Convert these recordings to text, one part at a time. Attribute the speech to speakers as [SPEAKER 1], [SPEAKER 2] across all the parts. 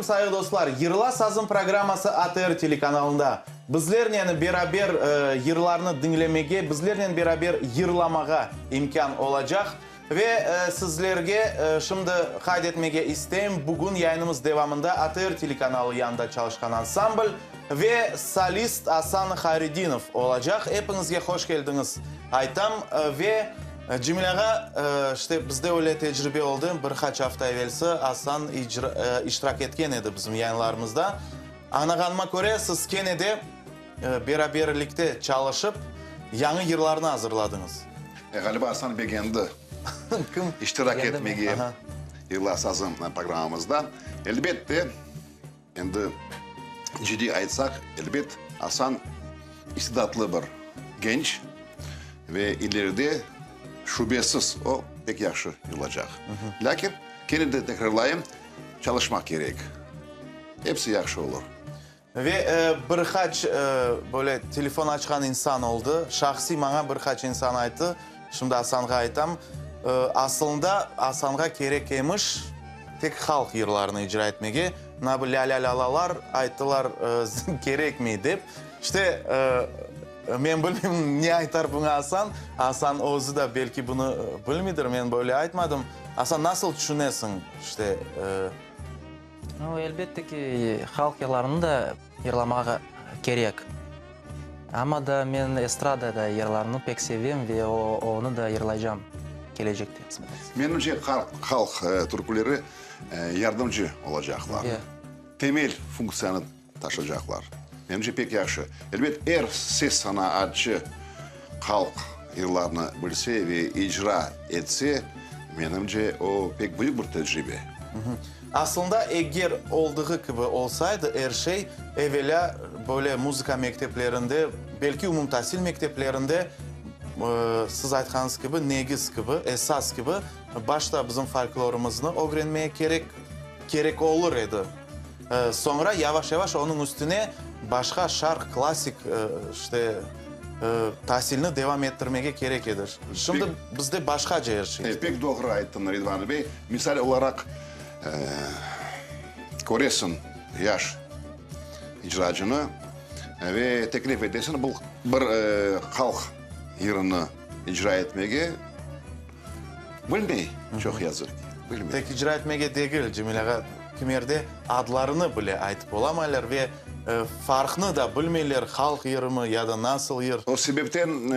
[SPEAKER 1] sayğı dostlar! Yırla sazım programması ATR telekanalında. Bizlernen beraber yırlarnı diñlemege, bizlernen beraber yırlamağa imkân olacaq. Ve sizlerge şimdi qayd etmege isteyim, bugün yayınımız devamında ATR telekanalı yanında çalışqan ansambl ve solist Asan Hayredinov olacaq. Epiñizge hoş keldiñiz aytam. Ve Cemil ağa, işte bizde öyle tecribe oldı, bir qaç afta evelsi Asan iştirak etken edi bizim yayınlarımızda. Añlağanıma köre, siz kene de beraberlikte çalışıp, yañı yırlarnı azırladıñız.
[SPEAKER 2] Ğaliba Asan begendi
[SPEAKER 1] Kim?
[SPEAKER 2] iştirak etmege Yırla sazım programmamızda. Elbette, endi ciddiy aytsaq, elbet, Asan istidatlı bir genç ve ileride, şübesiz, o pek yahşı yırlacaq. Lâkin, kene de tekrarlayım, çalışmaq kerek. Episi yahşı olur.
[SPEAKER 1] Ve bir qaç böyle telefon açqan insan oldı. Şahsiy maña bir qaç insan ayttı, şimdi Asanğa aytam, asılında Asanğa kerek emiş tek halq yırlarını icra etmege, mına bu lâ-lâ-lâ-lâlar ayttılar kerekmey dep. İşte, men bilmeyim ne aytar buña Asan, Asan özü de belki bunı bilmeydir, men böyle aytmadım. Asan, nasıl tüşünesiñ, işte?
[SPEAKER 3] Nu, elbette ki, halq yırlarını da yırlamağa kerek. Amma da men estrada da yırlarını pek sevem ve onı da yırlaycam kelecekte, qısmet olsa.
[SPEAKER 2] Menimce, halq türküleri yardımcı olacaqlar. Temel funktsiyanı taşacaqlar. Menimce, pek yahşı. Elbet, er ses sanaatçı halq yırlarını bilse ve icra etse, menimce, o pek büyük bir tecribe.
[SPEAKER 1] Aslında, eger oldığı kibi olsaydı, er şey, evelâ, böyle muzıka mekteplerinde, belki umumtasil mekteplerinde, siz aytqanıñız kibi, negiz kibi, esas kibi, başta bizim folklorımıznı ögrenmeye kerek, kerek olur edi. Soñra yavaş-yavaş onıñ üstüne başqa şarq, klassik, işte, tasilni devam ettirmege kerek edi. Şimdi bizde başqaca er şey.
[SPEAKER 2] Pek doğru ayttıñ, Ridvan bey. Misal olaraq, köresiñ yaş icracını ve teklif etesiñ bu bir halq yırını icra etmege. Bilmey, çoq yazıq ki, bilmey.
[SPEAKER 1] Tek icra etmege degil, Cemil ağa, kimerde adlarını bile aytıp olamaylar ve farqnı da bilmeyler, halq yırımı ya da nasıl yır.
[SPEAKER 2] O sebepten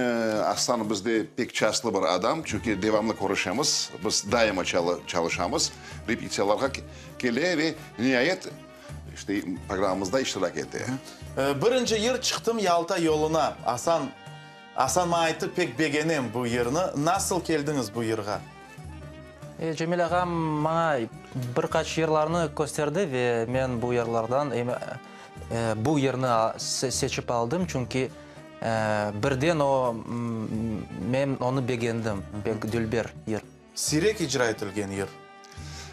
[SPEAKER 2] Aslan bizde pek çastlı bir adam, çünki devamlı körüşemiz, biz daima çalışamız, repetitsiyalarğa kele ve niayet, işte, programmamızda iştirak ete.
[SPEAKER 1] Birinci yır Çıqtım Yalta yoluna, Asan Asan maña ayttı, pek begenem bu yırnı. Nasıl keldiñiz bu yırğa?
[SPEAKER 3] Cemil ağam maña bir qaç yırlarnı kösterdi ve men bu yırlardan bu yırnı seçip aldım, çünki birden o, men onı begendim, pek dülber yır.
[SPEAKER 1] Siyrek icra etilgen yır.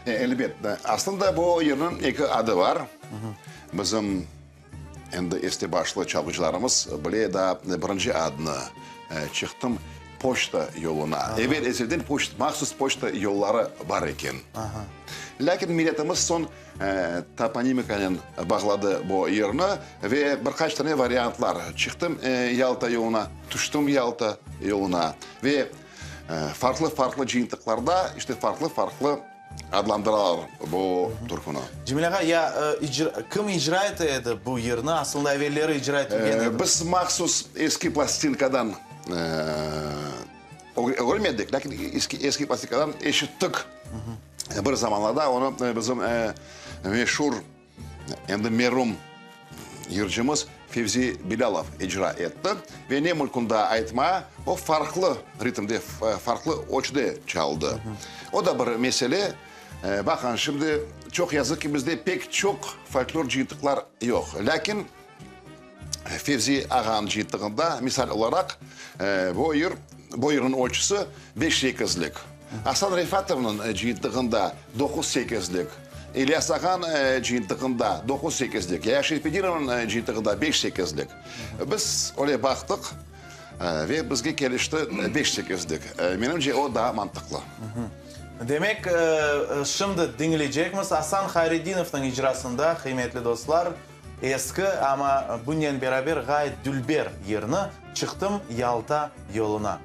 [SPEAKER 2] Elbet. Aslında bu yırnıñ eki adı bar. Bizim Endi este-başlı çalğıcılarımız bile daa birinci adnı çıqtım poçta yoluna. Evel ezelden mahsus poçta yolları bar eken. Lâkin milletimiz soñ toponimikanen bağladı bu yerni ve bir qaç tane variantlar, çıqtım Yalta yoluna, tüştüm Yalta yoluna ve farqlı-farqlı cıyıntıqlarda işte farqlı-farqlı Adlandıralar bu türküni.
[SPEAKER 1] Cemil ağa, ya kim icra ete edi bu yırnı? Aslında evelleri icra etilgen edi.
[SPEAKER 2] Biz mahsus eski plastinkadan ögrenmedik, lâkin eski plastinkadan eşittik. Bir zamanlarda onı bizim meşur Endi merum yırcımız Fevzi Bilâlov icra etti ve ne mülkün daa aytma, o farqlı ritmde, farqlı ölçüde çaldı. O da bir mesele. Baqıñ, şimdi çoq yazıq ki, bizde pek çoq folklor cıyıntıqlar yoq. Lâkin Fevzi ağanıñ cıyıntığında, misal olaraq, bu yır, bu yırnıñ ölçüsi beş sekizlik. Asan Refatovnıñ cıyıntığında doquz sekizlik, İlyas ağanıñ cıyıntığında doquz sekizlik, Yaya Şerfedinovnıñ cıyıntığında beş sekizlik. Biz öyle baqtıq ve bizge kelişti beş sekizlik. Menimce, o daa mantıqlı.
[SPEAKER 1] Demek, şimdi diñleycekmiz Asan Hayredinovnıñ icrasında, qıymetli dostlar, eski, amma bunen beraber ğayet dülber yırnı Çıqtım Yalta yoluna.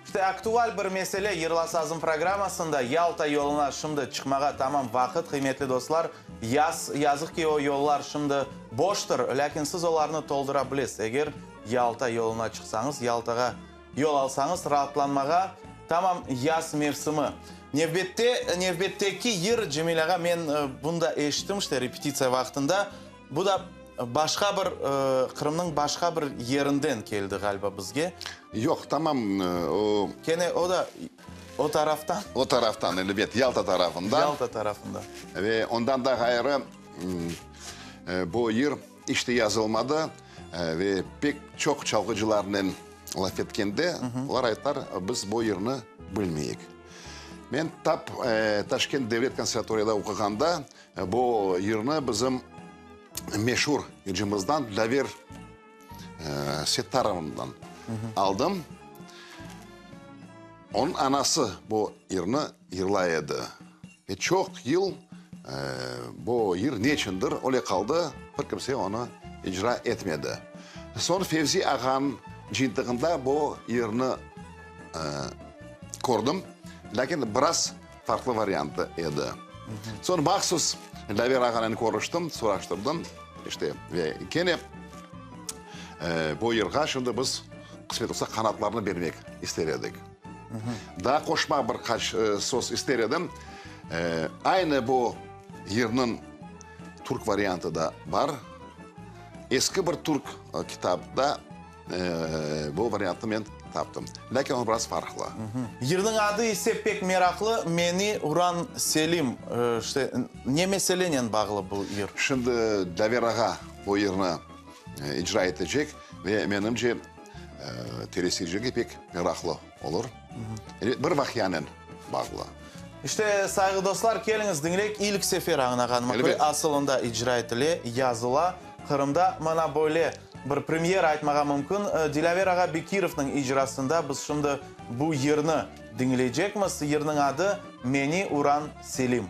[SPEAKER 1] İşte, aktual bir mesele Yırla sazım programmasında Yalta yoluna şimdi çıqmağa tamam vaqıt, qıymetli dostlar. Yaz, yazıq ki, o yollar şimdi boştır, lâkin siz olarnı toldura bilesiz, eger Yalta yoluna çıqsañız, Yaltağa yol alsañız, raatlanmağa tamam yaz mevsimi. Nevbette, nevbetteki yır, Cemil ağa, men bunı da eşittim, işte, repetitsiya vaqtında, bu da başqa bir, Qırımnıñ başqa bir yerinden keldi, ğaliba, bizge.
[SPEAKER 2] Yoq, tamam, o.
[SPEAKER 1] Kene o da o taraftan.
[SPEAKER 2] O taraftan, elbet, Yalta tarafından.
[SPEAKER 1] Yalta tarafından.
[SPEAKER 2] Ve ondan da ğayrı, bu yır iç te yazılmadı ve pek çoq çalğıcılarnen laf etkende, olar ayttılar, biz bu yırnı bilmeyik. Men tap Taşkent devlet konservatoriyada oquğanda bu yırnı bizim meşur yırcımızdan Dlaver Settarovndan aldım. Onıñ anası bu yırnı yırlay edi. Ve çoq yıl bu yır neçündir öyle qaldı, bir kimse onı icra etmedi. Soñ Fevzi ağanıñ cıyıntığında bu yırnı kördim, lâkin biraz farqlı variantı edi. Soñ mahsus Dlâver ağanen körüştim, soraştırdım, işte, ve kene bu yırğa şimdi biz, qısmet olsa, qanatlarnı bermek ister edik. Daa qoşma bir qaç söz ister edim. Aynı bu yırnıñ türk variantı da bar. Eski bir türk kitapta bu variantnı men taptım. Lâkin o biraz farqlı.
[SPEAKER 1] Yırnıñ adı ise pek meraqlı, Meni uran Selim. İşte, ne meselenen bağlı bu yır?
[SPEAKER 2] Şimdi Dlâver ağa bu yırnı icra etecek ve menimce, teleseyircige pek meraqlı olur. Bir vaqianen bağlı.
[SPEAKER 1] İşte, sayğı dostlar, keliñiz diñleyik, ilk sefer añnağanıma köre, asılında icra etile, yazıla Qırımda. Mana böyle bir premyera aytmağa mümkün. Dilâver ağa Bekirovnıñ icrasında biz şimdi bu yırnı diñleycekmiz. Yırnıñ adı, Meni uran Selim.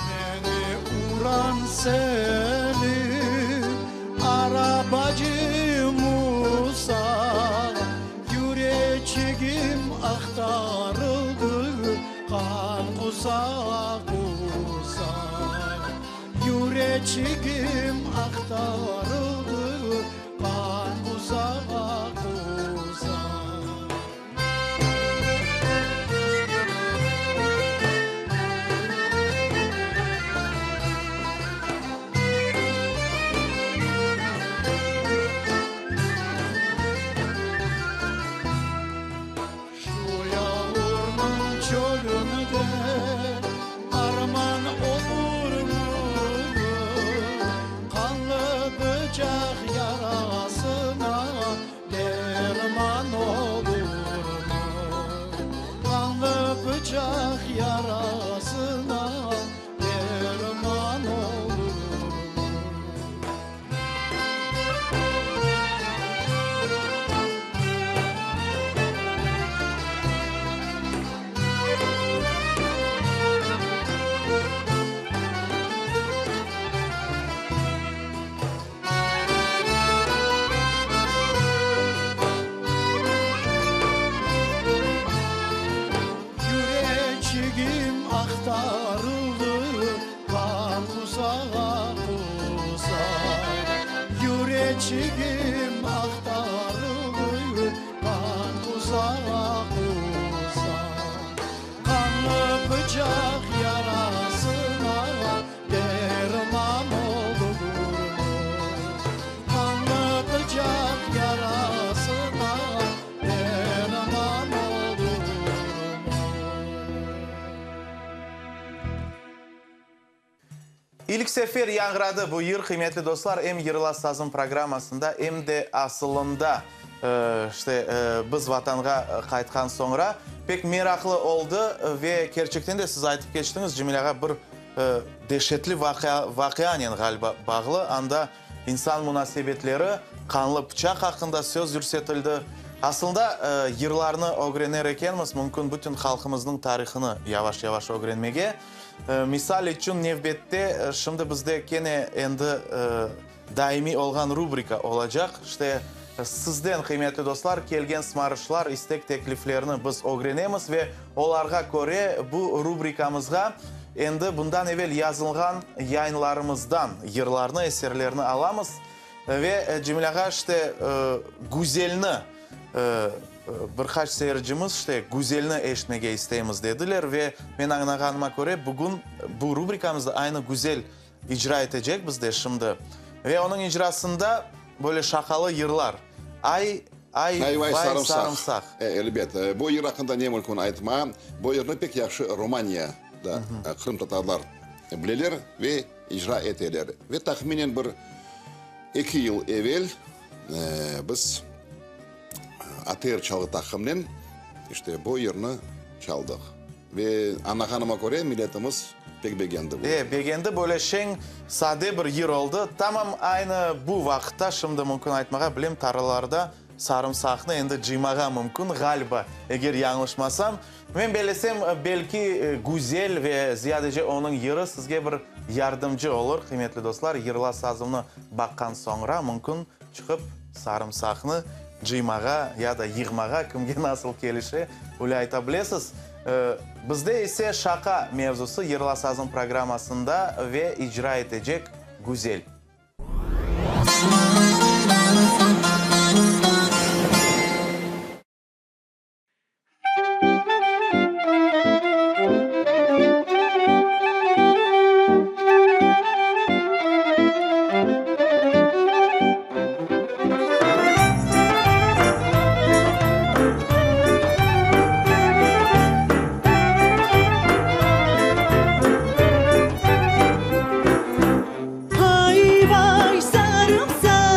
[SPEAKER 4] Meni uran Selim, arabacı Musa, Yüreçigim aqtarıldı, qan qusa-qusa. Yüreçigim aqtarıldı, qan qusa-qusa. Şu yağmurnıñ çölünde arman olurmı? Qanlı bıçaq yarasına derman olurmı? Qanlı bıçaq yarasına derman olurmı? Yüreçigim aqtarıldı, qan qusa-qusa. Yüreçigim aqtarıldı, qan qusa-qusa. Qanlı bıçaq yarasına derman olurmı? Qanlı bıçaq yarasına derman olurmı?
[SPEAKER 1] İlk sefer yañğıradı bu yır, qıymetli dostlar, em Yırla sazım programmasında, em de asılında, işte, biz Vatanğa qaytqan soñra. Pek meraqlı oldı ve kerçekten de siz aytıp keçtiñiz, Cemil ağa, bir deşetli vaqia, vaqianen, ğaliba, bağlı. Anda insan munasebetleri, qanlı pıçaq aqqında söz yürsetildi. Aslında, yırlarnı ögrener ekenmiz, mümkün bütün halqımıznıñ tarihını yavaş-yavaş ögrenmege. Misal içün, nevbette şimdi bizde kene endi daimiy olğan rubrika olacaq. İşte, sizden, qıymetli dostlar, kelgen sımarışlar, istek-tekliflerni biz ögrenemiz ve olarğa köre bu rubrikamızğa endi bundan evel yazılğan yayınlarımızdan yırlarnı, eserlerni alamız. Ve, Cemil ağa, işte, Güzelni Bir qaç seyircimiz, işte, Güzelni eşitmege isteymiz, dediler ve men añlağanıma köre, bugün bu rubrikamızda aynı Güzel icra etecek bizde şimdi. Ve onıñ icrasında böyle şaqalı yırlar, Ay, ay,
[SPEAKER 2] Ay,
[SPEAKER 1] vay,
[SPEAKER 2] vay, sarımsaq.
[SPEAKER 1] sarımsaq.
[SPEAKER 2] E, elbet. Bu yır aqqında ne mümkün aytma. Bu yırnı pek yahşı Romaniyada qırımtatarlar bileler ve icra eteler. Ve tahminen bir eki yıl evel biz ATR çalğı taqımnen işte bu yırnı çaldıq. Ve añlağanıma köre, milletimiz pek begendi bu.
[SPEAKER 1] E, begendi, böyle şeñ, sade bir yır oldı. Tamam aynı bu vaqıtta, şimdi mümkün aytmağa, bilem, tarlalarda sarımsaqnı endi cıymağa mümkün, ğaliba, eger yañlışmasam. Men bellesem, belki Güzel ve ziyadece onıñ yırı sizge bir yardımcı olur, qıymetli dostlar, Yırla sazımnı baqqan soñra mümkün çıqıp sarımsaqnı cıymağa ya da yığmağa, kimge nasıl kelişe, öyle ayta bilesiz. Bizde ise şaqa mevzusı Yırla sazım programmasında ve icra etecek Güzel.
[SPEAKER 5] Ay-vay, sarımsaq!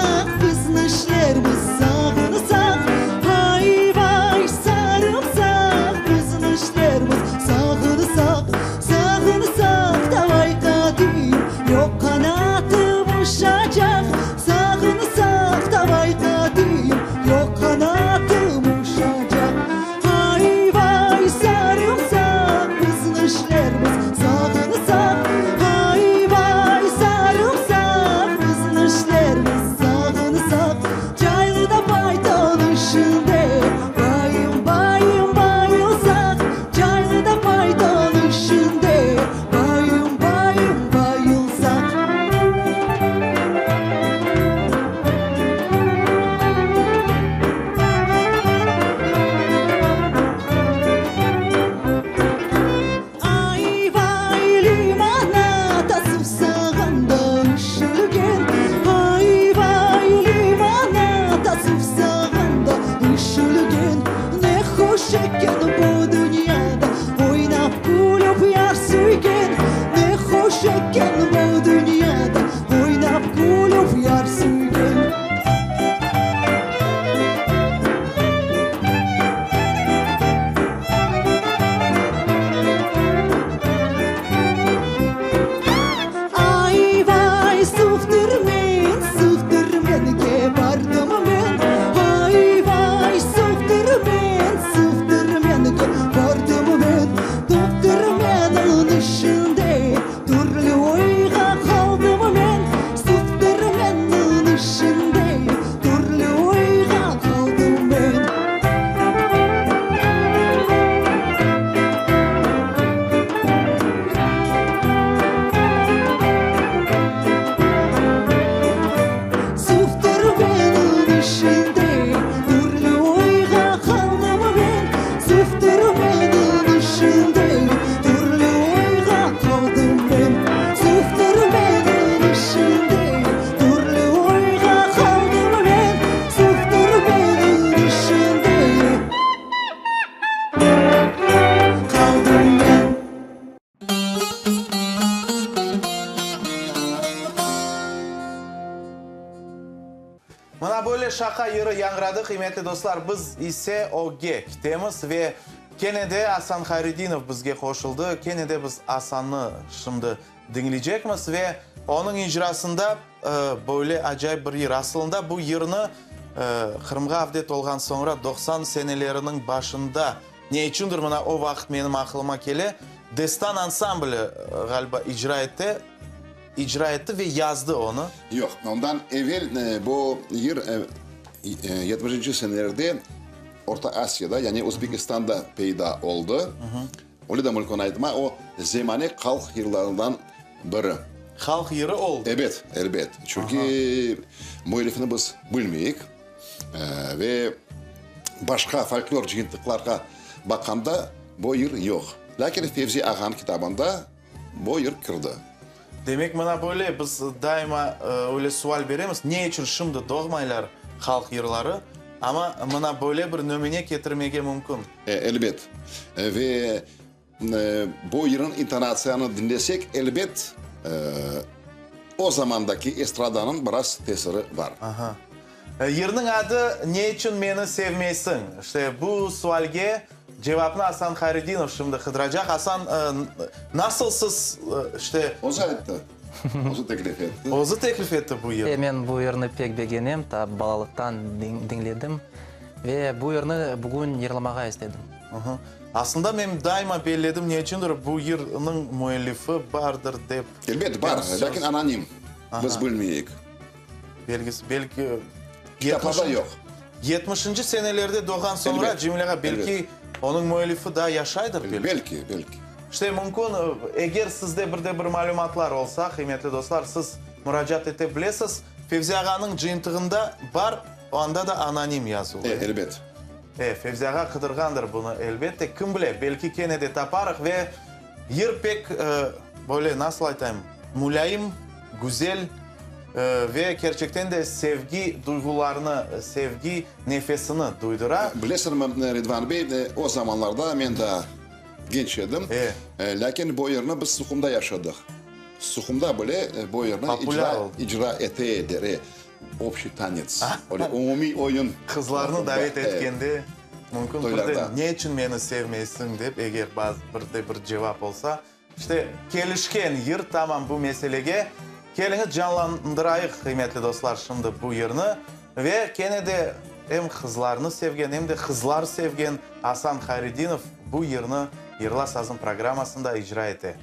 [SPEAKER 1] Böyle şaqa yırı yañğıradı, qıymetli dostlar, biz ise ögge kitemiz ve kene de Asan Hayredinov bizge qoşuldı. Kene de biz Asannı şimdi diñleycekmiz ve onıñ icrasında böyle acayip bir yır. Asılında bu yırnı Qırımğa avdet olğan soñra 90 seneleriniñ başında, ne içündir mına o vaqıt menim aqılıma kele, Destan ansambli ğaliba icra etti. İcra etti ve yazdı onı.
[SPEAKER 2] Yoq, ondan evel bu yır yetmişinci senelerde Orta Asiyada, yani Özbekistanda peyda oldı. Öyle de mümkün aytma, o zemane halq yırlarından biri.
[SPEAKER 1] Halq yırı oldı?
[SPEAKER 2] Ebet, elbet. Çünki müellifini biz bilmeyik ve başqa folklor cıyıntıqlarğa baqqanda bu yır yoq. Lâkin Fevzi ağanıñ kitabında Bu yır kirdi.
[SPEAKER 1] Demek, mına böyle biz daima öyle sual beremiz, ne içün şimdi doğmaylar halq yırları? Amma mına böyle bir nümüne ketirmege mümkün.
[SPEAKER 2] Elbet. Ve bu yırnıñ intonatsiyanı diñlesek, elbet, o zamandaki estradanıñ biraz tesiri bar.
[SPEAKER 1] Aha. Yırnıñ adı Ne içün meni sevmeysiñ? İşte bu sualge cevapnı Asan Hayredinov şimdi qıdıracaq. Asan, nasıl siz, işte.
[SPEAKER 2] Özü ayttı. Özü teklif etti.
[SPEAKER 1] Özü teklif etti bu yırnı.
[SPEAKER 3] E, men bu yırnı pek begenem, ta balalıqtan diñledim ve bu yırnı bugün yırlamağa istedim.
[SPEAKER 1] Aslında men daima belledim, ne içündir bu yırnıñ müellifi bardır dep.
[SPEAKER 2] Elbet, bar, lâkin anonim. Biz bilmeyik.
[SPEAKER 1] Belgisi, belki,
[SPEAKER 2] Kitaplarda yoq.
[SPEAKER 1] Yetmişinci senelerde doğğan soñra,
[SPEAKER 2] Elbet,
[SPEAKER 1] Cemil ağa, belki,
[SPEAKER 2] elbet.
[SPEAKER 1] onıñ müellifi daa yaşaydır, belki.
[SPEAKER 2] Belki, belki.
[SPEAKER 1] İşte, mümkün, eger sizde bir de bir malümatlar olsa, qıymetli dostlar, siz muracaat ete bilesiz. Fevzi ağanıñ cıyıntığında bar, anda da anonim yazuvlı.
[SPEAKER 2] E, elbet.
[SPEAKER 1] E, Fevzi ağa qıdırğandır bunı, elbette. Kim bile, belki kene de taparıq ve yır pek, böyle, nasıl aytayım, mulâyim, güzel ve kerçekten de sevgi duyğularını, sevgi nefesini duydura.
[SPEAKER 2] Bilesiñmi, Ridvan bey, o zamanlarda men daa genç edim, lâkin bu yırnı biz Suhumda yaşadıq. Suhumda bile bu yırnı icra ete ediler, Obşiy tanets, öyle umumiy oyun.
[SPEAKER 1] Qızlarnı davet etkende, mümkün bir de ne içün meni sevmeysiñ dep, eger bir de bir cevap olsa, İşte, kelişken yır tamam bu meselege. Keliñiz, canlandırayıq, qıymetli dostlar, şimdi bu yırnı. Ve kene de em qızlarnı sevgen, em de qızlar sevgen Asan Hayredinov bu yırnı Yırla sazım programmasında icra ete.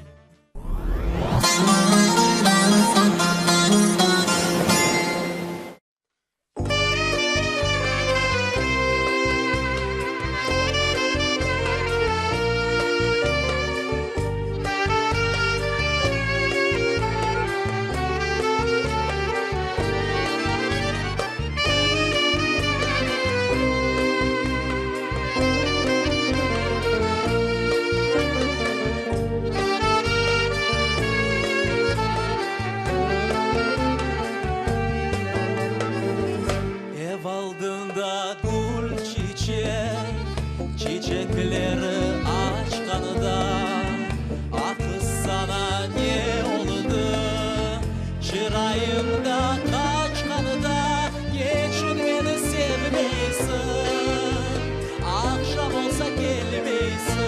[SPEAKER 4] Ev aldında gül çiçek, Çiçekleri açqanda, Ah, qız, saña ne oldı? Çırayıñ da qaçqanda, Neçün meni sevmeysiñ? Aqşam olsa kelmeysiñ.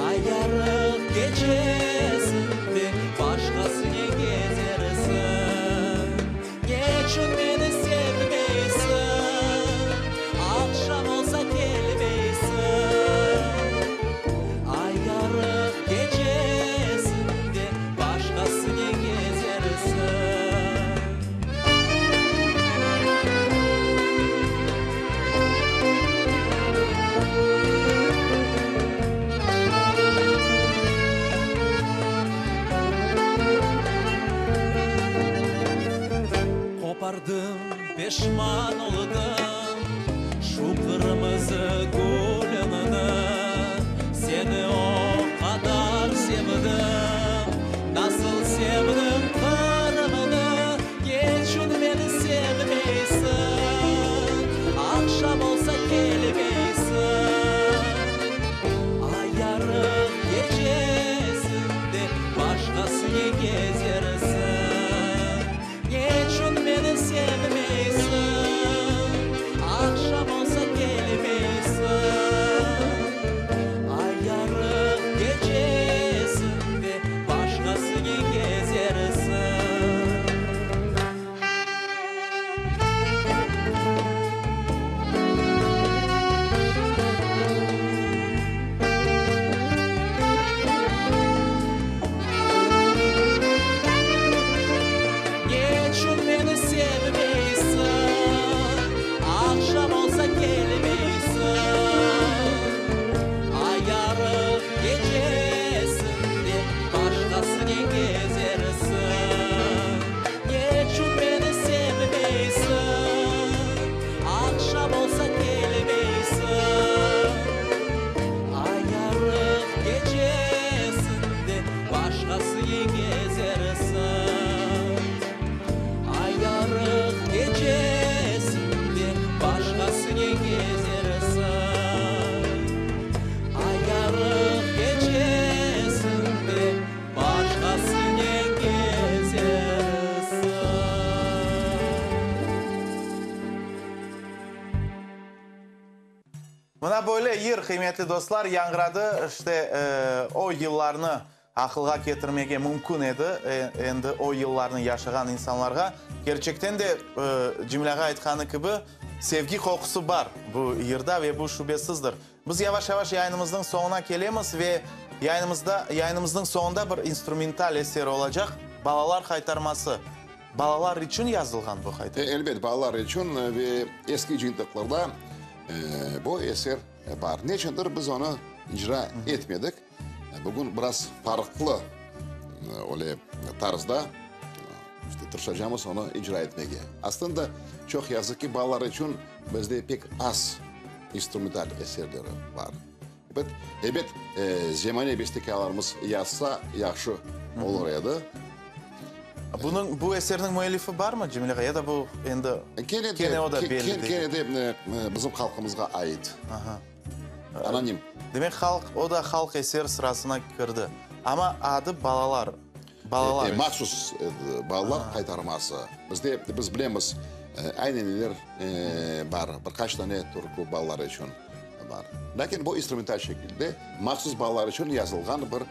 [SPEAKER 4] Ay yarıq gecesinde başqasınen gezersiñ. Neçün meni sevmeysiñ? Aqşam olsa kelmeysiñ. Ay yarıq gecesinde başqasınen gezersiñ. Qopardım, peşman oldım, şu qırmızı gülüñni. Seni o qadar sevdim, nasıl sevdim Qırımnı. Neçün meni sevmeysiñ, aqşam olsa kelmeysiñ. Ay yarıq gecesinde başqasınen gezersiñ. Neçün meni sevmeysiñ? Başqasınen kezersiñ. Ay yarıq gecesinde başqasınen kezersiñ. Ay yarıq gecesinde başqasınen kezersiñ.
[SPEAKER 1] Mına böyle yır, qıymetli dostlar, yañğıradı. İşte, o yıllarnı aqılğa ketirmege mümkün edi, endi o yıllarnı yaşağan insanlarğa. Kerçekten de, Cemil ağa aytqanı kibi, sevgi qoqusı bar bu yırda ve bu şübesizdir. Biz yavaş-yavaş yayınımıznıñ soñuna kelemiz ve yayınımızda, yayınımıznıñ soñunda bir instrumental eser olacaq, Balalar haytarması. Balalar içün yazılğan bu haytarma.
[SPEAKER 2] Elbet, balalar içün ve eski cıyıntıqlarda bu eser bar. Neçündir biz onı icra etmedik. Bugün biraz farqlı öyle tarzda işte tırışacamız onı icra etmege. Aslında, çoq yazıq ki, balalar içün bizde pek az instrumental eserleri bar. Ebet, ebet, zemane bestekârlarımız yazsa, yahşı olur edi.
[SPEAKER 1] Bunıñ, bu eserniñ müellifi barmı, Cemil ağa, ya da bu endi
[SPEAKER 2] Kene de,
[SPEAKER 1] kene o da belli degil?
[SPEAKER 2] Kene de bizim halqımızğa ait.
[SPEAKER 1] Aha.
[SPEAKER 2] Anonim.
[SPEAKER 1] Demek, halq, o da halq eser sırasına kirdi. Amma adı Balalar, balalar.
[SPEAKER 2] Mahsus balalar qaytarması. Bizde, biz bilemiz, aynı neler bar, bir qaç tane türkü balalar içün bar. Lâkin bu instrumental şekilde mahsus balalar içün yazılğan bir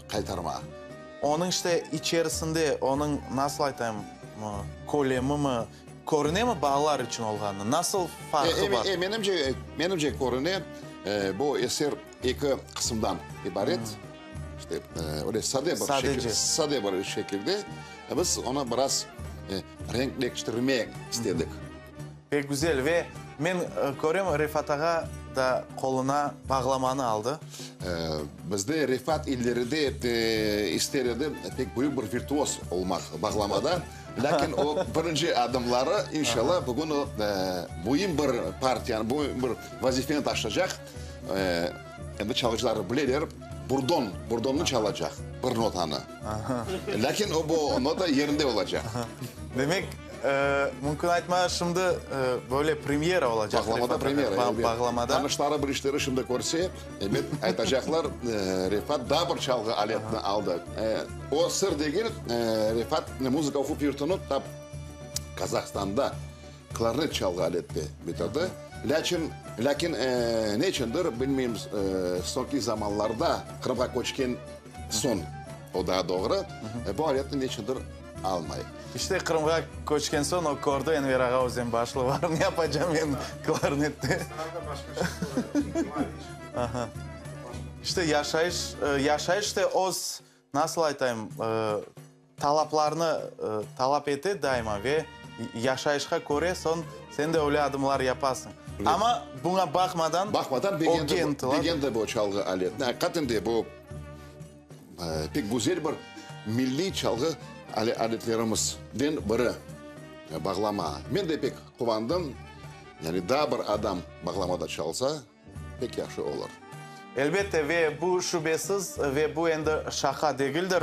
[SPEAKER 2] qaytarma.
[SPEAKER 1] Onıñ işte içerisinde, onıñ, nasıl aytayım, kölemimi, körünemi balalar içün olğanı? Nasıl farqı bar?
[SPEAKER 2] Menimce, menimce körüne. Bu eser eki qısımdan ibaret. İşte, öyle sade bir şekil, sade bir şekilde biz onı biraz renkleştirmek istedik.
[SPEAKER 1] Pek güzel ve men körem Refat ağa da qoluna bağlamanı aldı.
[SPEAKER 2] Bizde Refat ileride ister edi pek büyük bir virtuoz olmaq bağlamada, lâkin o birinci adımları, inşallah, bugün o müim bir partiyanı, müim bir vazifeni taşıyacaq. Endi çalğıcılar bileler, burdon, burdonnı çalacaq, bir notanı. Lâkin o bu nota yerinde olacaq.
[SPEAKER 1] Demek, mümkün aytmağa, şimdi böyle premyera olacaq.
[SPEAKER 2] Bağlamada premyera, elbet.
[SPEAKER 1] Bağlamada.
[SPEAKER 2] Tanışları, bilişleri şimdi körse, elbet, aytacaqlar, Refat daa bir çalğı aletini aldı. O sır degil, Refat muzıka oquv yurtunı tap Qazahstanda klarnet çalğı alette bitirdi. Lâçin, lâkin, neçündir, bilmeyim, soñki zamanlarda Qırımğa köçken soñ, o daa doğru, bu aletni neçündir almay.
[SPEAKER 1] İşte, Qırımğa köçken soñ o kördi, Enver ağa Özenbaşlı var, ne yapacam men klarnette. İşte, yaşayış, yaşayış da öz, nasıl aytayım, talaplarını talap ete daima ve yaşayışqa köre soñ sen de öyle adımlar yapasıñ. Amma buña baqmadan,
[SPEAKER 2] Baqmadan
[SPEAKER 1] ögge ıntıla.
[SPEAKER 2] Begendi bu çalğı aletini. Aqiqaten de bu pek güzel bir milliy çalğı aletlerimizden biri, bağlama. Men de pek quvandım, yani daa bir adam bağlamada çalsa, pek yahşı olur.
[SPEAKER 1] Elbette, ve bu şübesiz, ve bu endi şaqa degildir.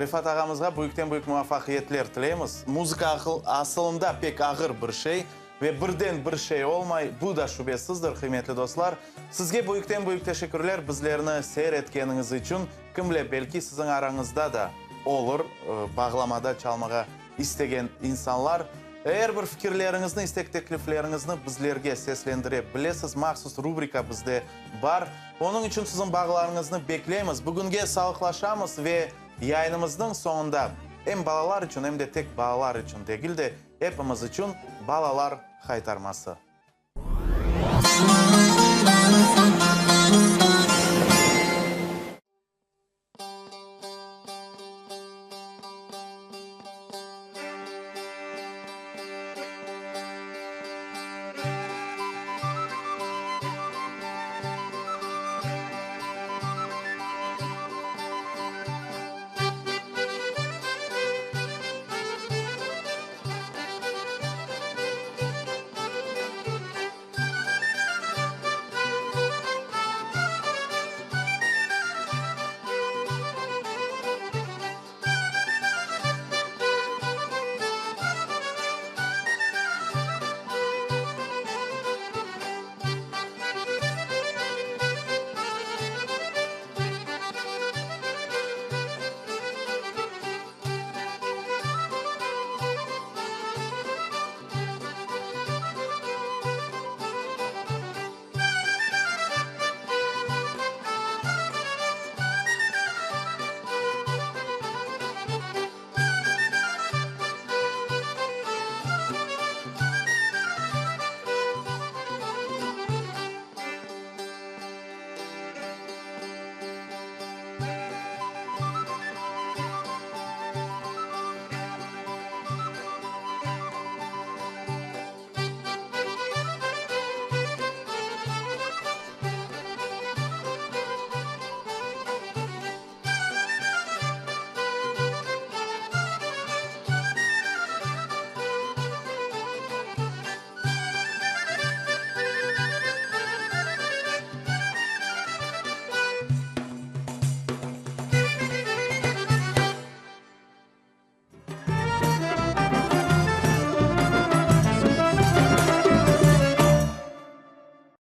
[SPEAKER 1] Refat ağamızğa büyükten-büyük muvafaqiyetler tileymiz. Muzıka asılında pek ağır bir şey. Ve birden bir şey olmay, bu da şübesizdir, qıymetli dostlar. Sizge büyükten-büyük teşekkürler bizlerni seyir etkeniñiz içün. Kim bile, belki siziñ arañızda da olur bağlamada çalmağa istegen insanlar. Er bir fikirleriñizni, istek-teklifleriñizni bizlerge seslendire bilesiz. Mahsus rubrika bizde bar. Onıñ içün siziñ bağlarıñıznı bekleymiz. Bugünge sağlıqlaşamız ve yayınımıznıñ soñunda em balalar içün, em de tek balalar içün degil de, Epimiz içün balalar haytarması.